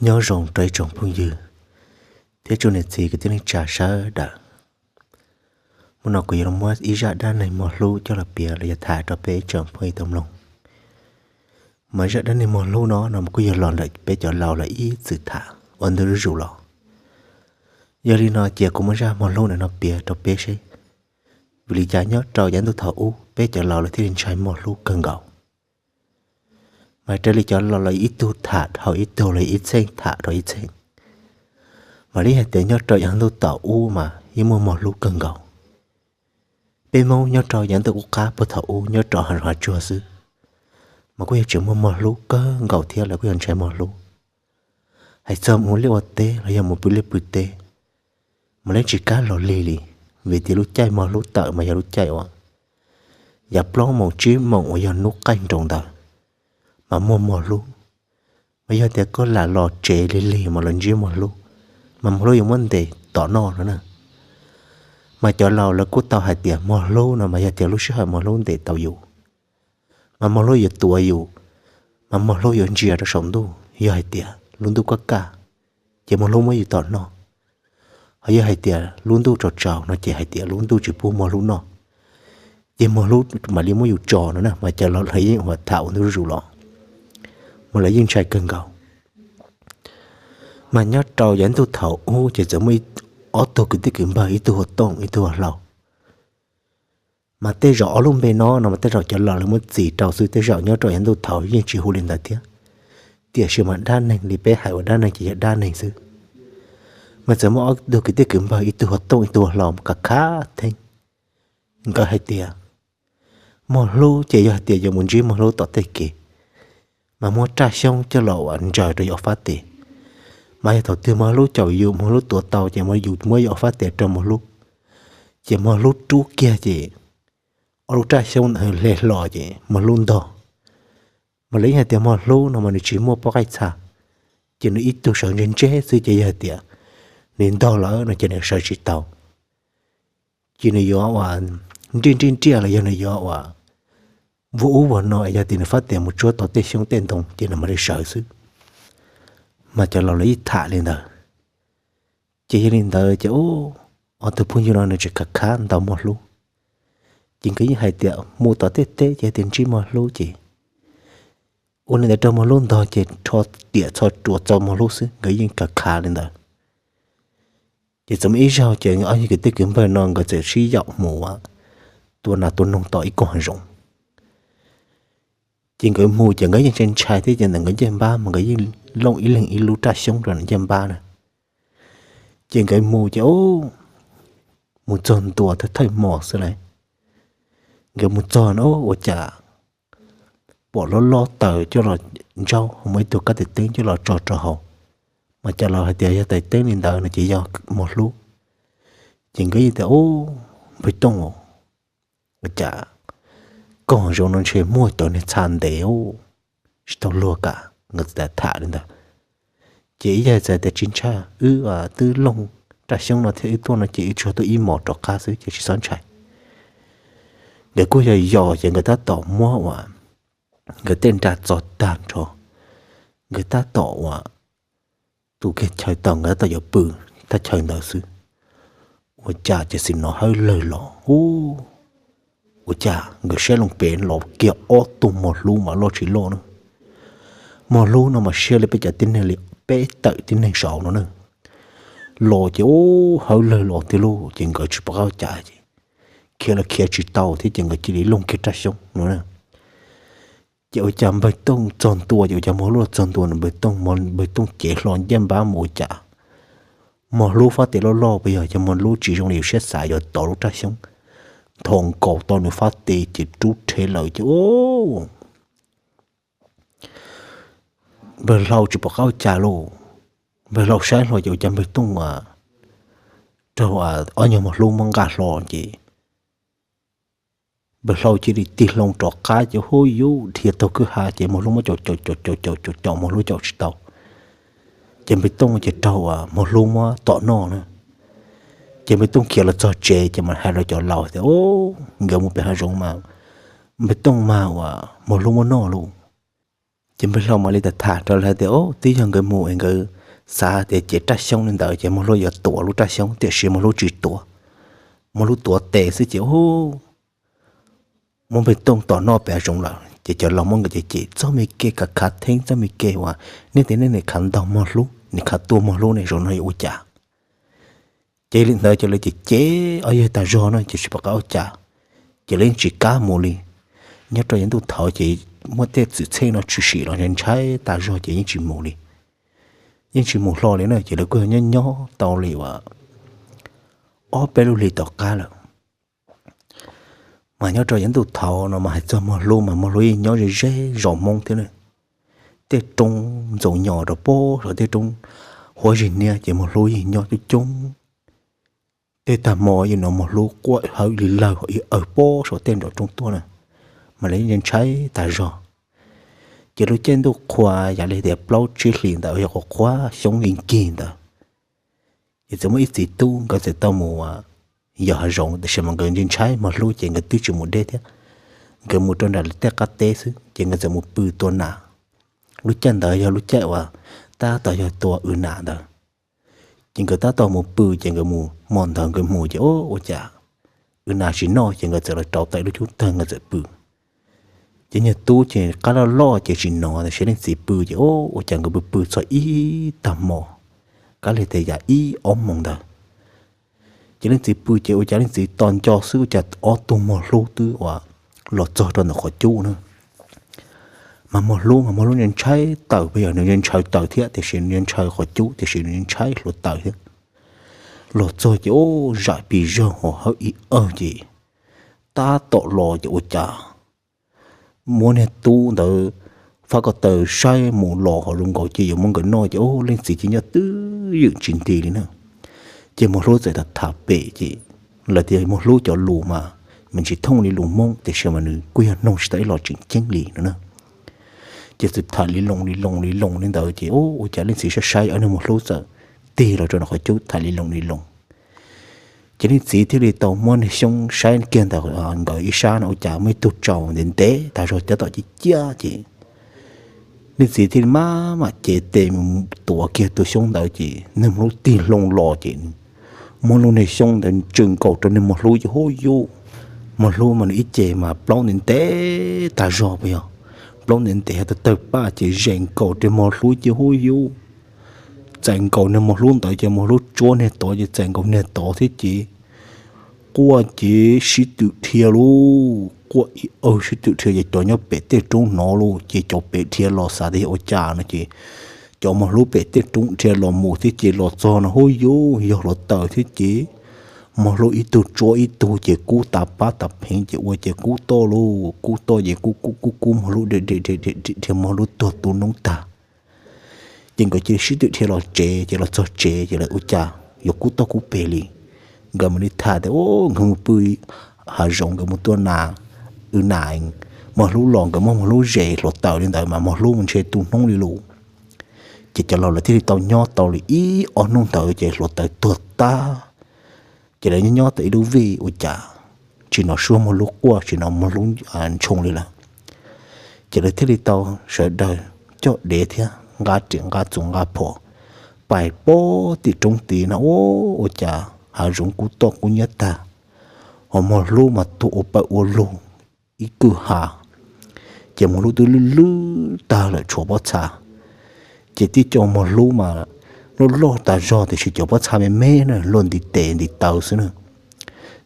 Nyob zoo rau ib tsoom phooj ywg thiab tsoom niam txiv kwv tij neej tsa sawv daws. Hnub no kuv yuav los muab ib zaj dab neeg mos hlub coj los piav los yog tham rau peb ib tsoom phooj ywg tau mloog. Mas zaj dab neeg mos hlub no no mas kuj yog los ntawm peb cov laus lawv ib txwm tham ua ntu zuj zus los. Yog li no ces kuv muab zaj mos hlub ntawm no piav rau peb seb vim li cas nyob rau yav ntuj thaum ub peb cov laus lawv thiaj li ntshai mos hlub kawg nkaus. Mas raws li cov laus lawv ib tug tham dhau ib tug los ib txheej tham dhau ib txheej, mas li hais tias nyob rau yav ntuj thaum ub mas yeej muaj mos hlub kawg nkaus. Peb Hmoob nyob rau yav ntuj qub qab puag thaum ub nyob rau hav zoov hav tsuag xwb, mas kuj yog tseem muaj mos hlub kawg nkaus thiab lawv kuj yog ntshai mos hlub. Hais txog mus ua liaj ua teb los yog mus pw liaj pw teb, mas yeej tsis kam los lig li, vim tias lub caij mos hlub tawm mas yog lub caij uas yav plaub moos tsib moos uas yog hnub qaij nroos ntawd, mas muaj mos hlub. Mas yog tias koj lam los tsev lig lig mas los ntsib mos hlub, mas mos hlub yuav muab ntes tom noj no na. Mas cov laus lawv kuj tau hais tias mos hlub no mas yog tias lub sij hawm mos hlub ntes tau yus, mas mos hlub yuav tuav yus, mas mos hlub yuav ntsia rau saum ntuj. Yog hais tias lub ntuj kaj kaj, ces mos hlub muab yus tom noj. Ho yog hais tias lub ntuj tsaus tsaus no ces hais tias lub ntuj tsis pub mos hlub noj, ces mos hlub mam li muab yus tso no na. Mas cov laus lawv yeej ua tham ua ntu zuj zus los, mas lawv yeej ntshai kawg nkaus. Mas nyob rau yav ntuj thaum ub ces txawm muaj ob tug kwv tij kwv npawg, ib tug hu ua Tooj ib tug hu ua Hlau. Mas tej zaum ob lub npe no no mas tej zaum cov laus lawv muab txis rau xwb, tej zaum nyob rau yav ntuj thaum ub yeej tsis hu li ntawd thiab. Tiam sis mas dab neeg li peb hais ua dab neeg ces yog dab neeg xwb. Mas txawm muaj ob tug kwv tij kwv npawg, ib tug hu ua Tooj ib tug hu ua Hlau, mas khav khav theeb. Nkawd hais tias mos hlub ces yog hais tias yuav mus ntsib mos hlub tom tej kev, mas muab raj xyoob coj los ua ntsaws rau yus ob fab tes. Mas yog thaum twg mos hlub caum yus, mos hlub tuav tau ces yus muab yus ob fab tes rau mos hlub, ces mos hlub rub kiag ces ob lub raj xyoob ntawd hle hlo ces mos hlub ntog. Mas lawv yeej hais tias mos hlub no mas nws tsis muaj pob qaij txha, ces nws ib tug sawv ntseg ntseg xwb, ces yog hais tias nws ntog lawm no ces nws sawv tsis tau. Ces nws yuav ua nriaj nriaj nriaj los yog nws yuav ua vuag ub vuag no, yog tias nws fab tes mus tsuab tau tej xyoob tej ntoo ces nws mam li sawv xwb. Mas cov laus lawv yeej tham li ntawd. Ces yog li ntawd ces ob tug phooj ywg no nws tseem khav khav ntau mos hlub. Ces nkawd yeej hais tias mus tom tej teb ces yog tias ntsib mos hlub ces ua li ntawd rau mos hlub ntog ces rho tiam txho ruas txaus mos hlub xwb, nkawd yeej khav khav li ntawd. Ces txawm muaj ib zaug ces ob kwv tij kwv npawg no nkawd txawm sib yaum mus ua tua nas tua noog tom ib koog hav zoov. Ces nkawd mus ces nkawd yeej ntshai ntshai thiab ces ntawm nkawd ncej npab mas nkawd yeej looj ib leeg ib lub raj xyoob rau nram ncej npab na. Ces nkawd mus ces mus txog ntua thawj thawj hmo xwb lauj, nkawd mus txog no ua cas pom lob lob taws coj los ntsaub, muaj ib tug kab tais teeb coj los tso rau hauv. Mas cov laus hais tias yog tais teeb li ntawd no ces yog mos hlub. Ces nkawd yeej tias, Npawg Tooj, ua cas koog zoo no ntshe muaj cov niag txha ntev tsis tau luag kam? Nkawd txawm tham li ntawd. Ces ib yam txawm tias, Tsis ntshai, wb twb looj raj xyoob no thiab wb tuaj no ces wb tsuas tuaj ib hmos rov qab xwb ces tsis txhob ntshai. Nkawd kuj yog yos ces nkawd tab tom muab uas nkawd tej nra txo tag nrho, nkawd tab tom uas tu kiag chaw tau, nkawd tab tom yuav pw thaj chaw ntawd xwb, ua cas ces xim no hawb lawg los ub, ua cas nkawd saib loo pem los kiag ob tug mos hlub mas loj tsis loj na. Mos hlub no mas siab li peb cov tib neeg li peb tawm tib neeg saud no na. Los ces ub hawb lawg los tiag lauj, ces nkawd tsis pom qab ua cas ces khiav los khiav tsis tau thiab ces nkawd cia li looj kiag raj xyoob no na. Ces ua cas npawg Tooj txog ntua ces ua cas mos hlub los txog ntua, npawg Tooj, npawg Tooj cev hlo ncej npab mus ua cas mos hlub fab tes loj loj puas yog, ces mos hlub tsis zoo li yus siab xav, yuav tov lub raj xyoob nthos nkaus tau nws fab tes ces rub rhe lawm ces ub, npawg Hlau tsis pom qab ua cas lauj. Npawg Hlau saib hlo ces ua cas npawg Tooj raug ob nyuag mos hlub muab nqa hlo ces npawg Hlau cia li tig hlo rov qab ces hu yus dhia taug kwj ha ces mos hlub muab caum caum caum caum caum caum caum mos hlub caum tsis tau. Ces npawg Tooj ces raug mos hlub muab tom noj na. Ces npawg Tooj khiav los txog tsev ces mas hais rau cov laus tias, Nkawd mus pem hav zoov mas npawg Tooj mas uas mos hlub muab noj lauj. Ces npawg Hlau mam li tham tham rau lawv tias, Ub, twb yog nkawd mus es nkawd xav tias cev raj xyoob li ntawd ces Muaj Hlub yuav tuav lub raj xyoob, tiam sis Muaj Hlub tsis tuav. Muaj Hlub tuav tes xwb ces ub, muab npawg Tooj tom noj pem zoov lawm. Ces cov laus muab nkawd cem cem, Txoj me kev khav khav theeb, txoj me kev uas nej tias nej nim khav ntaug Muaj Hlub, nim khav tuaj Muaj Hlub ne, zaum no yuav ua cas? Ces li ntawd ces lawv cem cem ob yawg tas zog no ces tsis pom qab ua cas, ces lawv yeej tsis kam mus li. Nyob rau yav ntuj thaud ces muaj tej txwm txheej no tshwm sim los ntshai tas zog ces yeej tsis mus li. Yeej tsis mus hlo li na, ces lawv kuj yog nyob nyob tau li uas ob peb lub hlis tom qab lawm. Mas nyob rau yav ntuj thaud no mas hais txog Muaj Hlub mas Muaj Hlub yeej nyob ze ze zos Hmoob thiab na. Tej roob ntxoov nyos rau pob saum tej roob huab zig niab ces Muaj Hlub yeej nyob coob coob. Tej tag hmo yeej hnov Muaj Hlub quaj hawv li lawg ib awg pob saum tej nraum roob tuaj na, mas lawv yeej ntshai tas zog. Ces lub caij ntuj qhua yam li tias plaub tsib hlis ntawd yog qhuav qhuav xyoob nkig nkig ntawd, ces txawm muaj ib txiv tub nkawd txawm tau mus yos hav zoov, tiam sis mas nkawd ntshai ntshai Muaj Hlub ces nkawd twb tsis mus deb thiab. Nkawd mus rau nram tej qab teb xwb ces nkawd txawm mus pw tua nas. Lub caij ntawd yog lub caij uas tab tom yog tua wb nas ntawd. Ces nkawd tab tom mus pw ces nkawd mus hmo ntawd nkawd mus ces ua cas wb nas tsis noj ces nkawd txawm los rauv tau ib lub cub tawg nkawd txawm pw. Ces niag tub ces qab loj loj ces tsis hnov, tiam sis leej txiv pw ces ua cas nkawd pw pw txog ib tag hmo, kab li tias yam ib ob moos ntawd. Ces leej txiv pw ces ua cas leej txiv tos nco xwb ua cas ob tug Muaj Hlub twb uas los txog rau ntawm qhov cub na. Mas Muaj Hlub mas Muaj Hlub ntshai ntshai taws, puas yog nws ntshai taws thiab tiam sis nws ntshai qhov cub tiam sis nws ntshai hluav taws thiab. Los txog ces ub, zam pis zog hos hawv ib awg ces tab tom los ces ua cas muab niag tub ntawd fab ko taw saib mus los hauv zoo nkaus ces yuav muab nkawd noj ces ub, leej txiv ces nyob twj ywm tsis nti li na. Ces Muaj Hlub txawm tham tham pem ces lawv tias Muaj Hlub cov lus mas nws tsis thooj li lus Hmoob tiam sis mas nws kuj yog noog tsis tau ib los tseem ceeb li no na. Ces txawm tham li loo li loo li loo li ntawd ces ua cas leej txiv saib saib ob niag Muaj Hlub txawm tig los rau nram qhov cub tham li loo li loo. Ces leej txiv thiaj li tau muab niag xyoob saib kiag ntawm nkawd ib sab no ua cas muaj ib tug tsaus ntev ntev tas zog cov tom ciaj ciaj ces leej txiv thiaj li maj mam cev tes mus tuav kiag tus xyoob ntawd ces niag Muaj Hlub tig hlo los ces muab lub niag xyoob ntawd ntsaws nkaus rau niag Muaj Hlub ces huj yuj, Muaj Hlub mas nws ib ce mas plaub ntev ntev tas zog puas yog, plaub ntev ntev tawg tawg paj ces zem nkaus rau Muaj Hlub ces huj yuj, txais nkaus niag Muaj Hlub ntawd ces Muaj Hlub tsuab niag tod ces txais nkaus niag tod thiab ces quaj ces sib twm dhia lauj, quaj ib awg sib twm dhia ces cov nyob pem tej roob hnov lauj ces cov pem dhia los xav tias yog ua cas no ces cov Muaj Hlub pem tej roob dhia los mus thiab ces los txog no huj yuj, yog hluav taws thiab ces Muaj Hlub ib tug tsuab ib tug ces kub tas pab tas pheev ces ua ces kub toj lauj, kub toj ces kub kub kub kub Muaj Hlub dhia dhia dhia dhia dhia Muaj Hlub tuag tu noob tag. Ces nkawd cia li sib twm dhia los tsev ces los txog tsev ces lawv ua cas yuav kub toj kub pem li. Nkawd mam li tham tias nkawd mus pw hav zoov, nkawd mus tua nas, wb nas, Muaj Hlub los nkawd muab Muaj Hlub zes hluav taws li ntawd mas Muaj Hlub mus ntshe tu noob li lauj. Ces cov laus lawv thiaj li tau nyob tau li ib ob hnub ntawd ces hluav taws tuag tag. Ces lawv nyob nyob tau ib lub vij ua cas tsis hnov suab Muaj Hlub quaj tsis hnov Muaj Hlub ntshoo li lawm. Ces lawv thiaj li tau sawv daws coj dev thiab nqa riam nqa txuas nqa phom pais pem tim roob tid no ua cas hav zoov kub toj kub nyiab tag, ho Muaj Hlub mas tuag ua pawg ua lug ib kwj ha, ces Muaj Hlub twb lwj lwj tag lawm tshuav pob txha. Ces tib co Muaj Hlub mas loj loj tas zog tiam sis cov pob txha me me na luaj ntiv tes ntiv taw xwb na.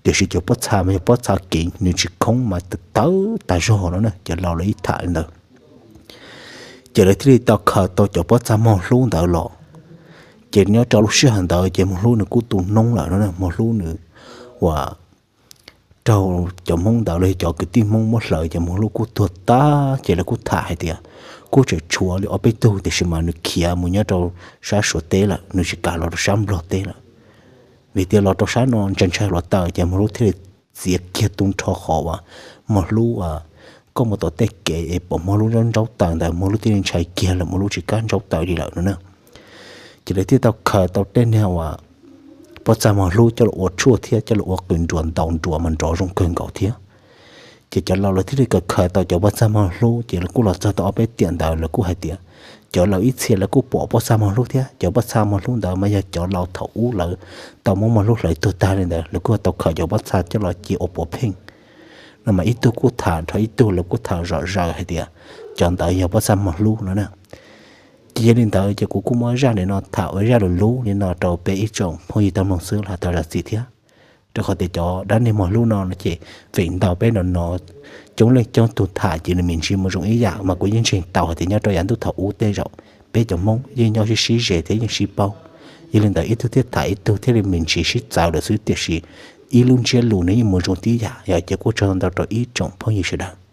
Tiam sis cov pob txha mas yog pob txha kev nws tsis khoob mas tawv tawv tas zog no na, cov laus lawv ib tham li ntawd. Ces lawv thiaj li tau khaws tau cov pob txha Muaj Hlub ntawd los. Ces nyob rau lub sij hawm ntawd ces Muaj Hlub nws kuj tu noob lawm no, Muaj Hlub nws ua raug cov Hmoob ntawd los yog cov kwv tij Hmoob muab hlawv ces Muaj Hlub kuj tuag tag. Ces lawv kuj tham hais tias kuj tseem tshuav li ob peb tug tiam sis mas nws khiav mus nyob rau sab Suav teb lawm, nws tsis kam los rau sab Nplog teb lawm. Vim tias los rau sab no ntshai ntshai hluav taws ces Muaj Hlub thiaj li txiav kiag tu nrho qhov uas Muaj Hlub, koj mus tom tej kev es pom Muaj Hlub ntsaub ntsaub taws ntawd, Muaj Hlub thiaj li ntshai kiag lawm, Muaj Hlub tsis kam ntsaub taws li lawm no na. Ces lawv thiaj tau khaws tau tej niag uas pob txha Muaj Hlub coj los ua tshuaj thiab coj los ua qws nruas ntaus nruas mas nrov zoo kawg nkaus thiab. Ces cov laus lawv thiaj li kawm khaws tau cov pob txha mog hlub, ces lawv kuj los txog tau ob peb tiam ntawd lawv kuj hais tias cov laus ib txhia lawv kuj pom pob txha mog hlub thiab. Cov pob txha mog hlub ntawd mas yog cov laus thaum ub lawv tau muab mog hlub hlawv tuag tag li ntawd, lawv kuj tau khaws cov pob txha coj los cia ua puav pheej no mas ib tug kuj tham nrho ib tug, lawv kuj tham zom zaws hais tias cov ntawd yog pob txha mog hlub no na. Ces yog li ntawd ces kuv kuj muab zaj ntawm no tham ua zaj lus lub li no rau peb ib tsoom phooj ywg tau mloog xwb los tau zam txim thiab. Rau qhov tias cov dab neeg mog hlub no no ces feem ntau peb no no coob leej coob tug tham ces nws me ntsis mus zoo ib yam, mas kuv yeej ntseeg tau hais tias nyob rau yav ntuj thaum ub tej zaum peb cov Hmoob yeej nyob sib sib ze thiab yeej sib paub. Yog li ntawd ib tug thiaj tham ib tug thiaj li me ntsis sib txawv lawm xwb, tiam sis ib lub ntsiab lus nws yeej mus zoo tib yam. Yog ces kuj tsaug ntau rau ib tsoom phooj ywg sawv daws.